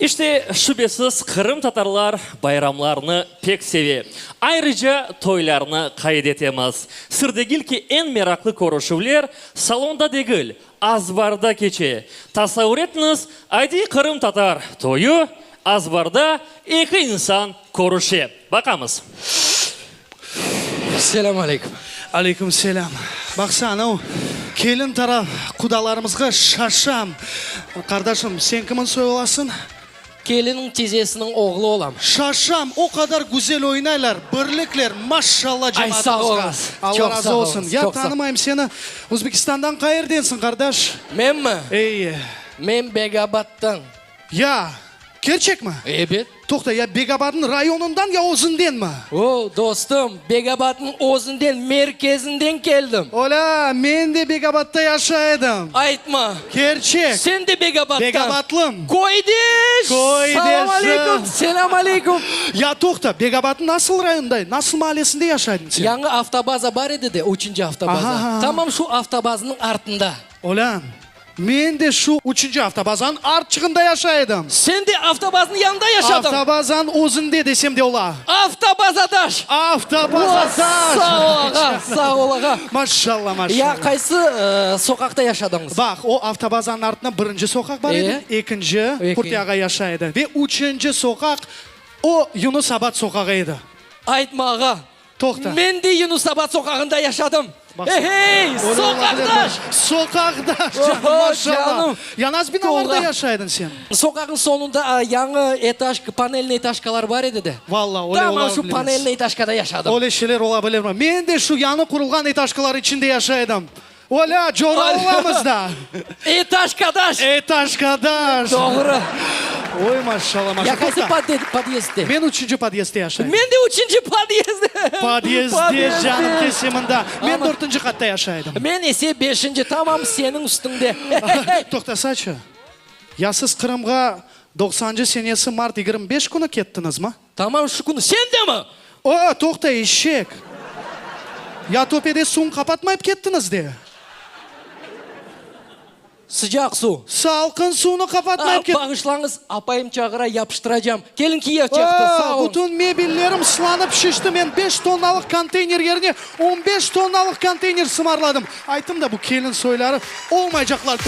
İşte, şübesiz, qırımtatarlar bayramlarnı pek seve. Ayrıca toylarnı qayd etemiz. Sır degil ki, eñ meraqlı körüşüvler salonda degil, azbarda keçe. Tasavur etiñiz, adiy qırımtatar toyu, azbarda eki insan körüşe. Baqamız. Selâm aleyküm. Aleyküm selâm. Baqsana, o kelin taraf qudalarımızğa şaşam. Qardaşım, sen kimin soy olasıñ? Keliniñ tizesiniñ oğlu olam. Şaşam, o qadar güzel oynaylar, birlikler, maşşalla Ay, sağ cemaatımızğa. oluñız. Alla Çoq razı sağ olsun. oluñız, Ya çoq sağ. tanımayım seni, Özbekistandan qayerdensiñ, qardaş? Menmi? Ey. Men Begabaddan. Ya, kerçekmi? Ebet. Toqta, ya Begabadnıñ rayonından, ya özündenmi? O, dostum, Begabadnıñ özünden, merkezinden keldim. Olâ, men de Begabadda yaşay edim. Aytma. Kerçek. Sen de Begabaddan? Begabatlım. Köydeş! Köydeşim. Salam aleykum, selâm aleykum. Ya toqta, Begabadnıñ nasıl rayonında, nasıl maalesinde yaşaydıñ sen? Yañı avtobaza bar edi de, üçünci avtobaza. Aha. Tamam şu avtobazanıñ artında. Olân, men de şu üçünci avtobazanıñ artçığında yaşay edim. Sen de avtobazanıñ yanında yaşadıñ? Avtobazanıñ özünde desem de ola. Avtobazadaş! Avtobazadaş! Sağ ol, ağa, sağ ol, ağa. Maşşalla, maşşalla. Ya qaysı soqaqta yaşadıñız? Baq, o avtobazanıñ artında birinci soqaq bar edi, ekinci, Qurtiy ağa yaşay edi ve üçünci soqaq, o Yunus-Abad soqağı edi. Aytma, ağa, Toqta. Men de Yunusabad soqağında yaşadım. Hey-hey, soqaqdaş! Soqaqdaş, canım, maşallah. Ya nasıl binalarda yaşaydın sen? Soqaqnıñ soñunda yañı etaj, panelnıy etaşkalar bar edi de. Valla, öyle ola Tamam bilmez. şu panelnıy etaşkada yaşadım. Öyle şeyler ola bilirmi? Men de şu yañı qurulğan etaşkalar içinde yaşaydım. Olâ, cora olamız da. Etaşkadaş! Etaşkadaş! Doğru. Oy, maşallah, maşallah. Ya qaysı podyezdde? Men üçünci podyezdde yaşayım. Men de üçünci podyezdde. Podyezdde, canım, kese mında. Men dörtünci qatta yaşaydım. Men ise beşinci, tamam seniñ üstüñde. Toqtasaçı, ya siz Qırımğa doqsancı senesi mart 25 künü kettiñizmi? Tamam şu künü. Sen demi? O, toqta, eşek! Ya töpede suvnı qapatmayıp kettiñiz de? Sıcaq suv. Salqın suvnı qapatmayıp ket. Bağışlañız, apayım çağıra, yapıştıracam. Kelin kiyev çıqtı, sağ oluñ. Bütün mebellerim sılanıp şişti, men beş tonnalıq konteyner yerine on beş tonnalıq konteyner sımarladım. Ayttım da, bu kelin soyları olmaycaqlar.